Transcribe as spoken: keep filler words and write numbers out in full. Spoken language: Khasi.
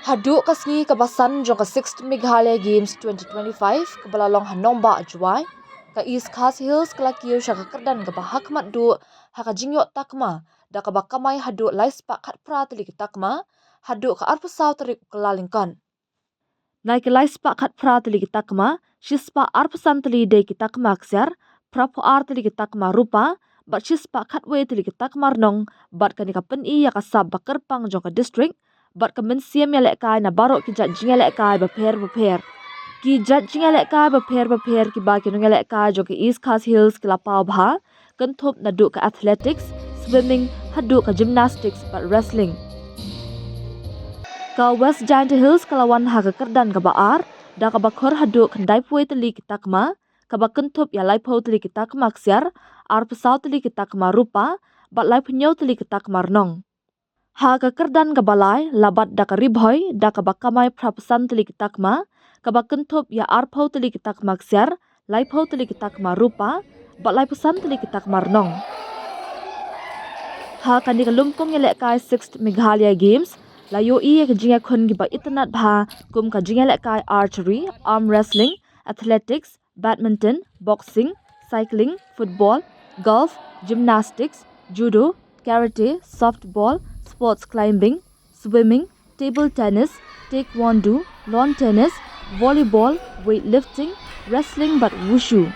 Haduh ka sngi kaba san jong ka sixth Meghalaya Games twenty twenty-five kaba la long ha Nongbah, Jowai, ka East Khasi Hills ka la kiew sha ka kyrdan kaba hakhmat duh ha ka jingïoh takma, da kaba kamai haduh lai spah khatphra tylli ki takma haduh ka arphew saw tarik u Kyllalyngkot. Na ki lai spah khatphra tylli ki takma, shispah arphew san tylli dei ki takma ksiar, phraphew ar tylli ki takma rupa, bad shispah khatwei tylli ki takma rnong, bad kane ka pyni ïa ka sap ba kyrpang jong ka district bad ka mynsiem ïalehkai na baroh ki jait jingïalehkai bapher bapher. Ki jait jingïalehkai bapher bapher kiba ki nongïalehkai jong ka East Khasi Hills ki la paw bha kynthup naduh ka athletics, swimming, haduh ka gymnastics bad wrestling. Ka West Jaintia Hills ka la wan ha ka kyrdan kaba ar, da kaba khor haduh khyndaiphew tylli ki takma, kaba kynthup ïa laiphew tylli ki takma ksiar, arphew saw tylli ki takma rupa, bad laiphew hynñiew tylli ki takma rnong. Ha ka kyrdan kaba lai, la bat da ka Ri Bhoi, da kaba kamai phraphew san tylli ki takma, kaba kynthup ïa arphew tylli ki takma ksiar, laiphew tylli ki takma rupa, bad laiphew san tylli ki takma rnong. Ha kane ka lympung ïalehkai sixth Meghalaya Games, la ïohi ïa ka jingïakhun kiba itynnad bha, kum ka jingïalehkai archery, arm wrestling, athletics, badminton, boxing, cycling, football, golf, gymnastics, judo, karate, softball, sports climbing, swimming, table tennis, taekwondo, lawn tennis, volleyball, weightlifting, wrestling bad wushu.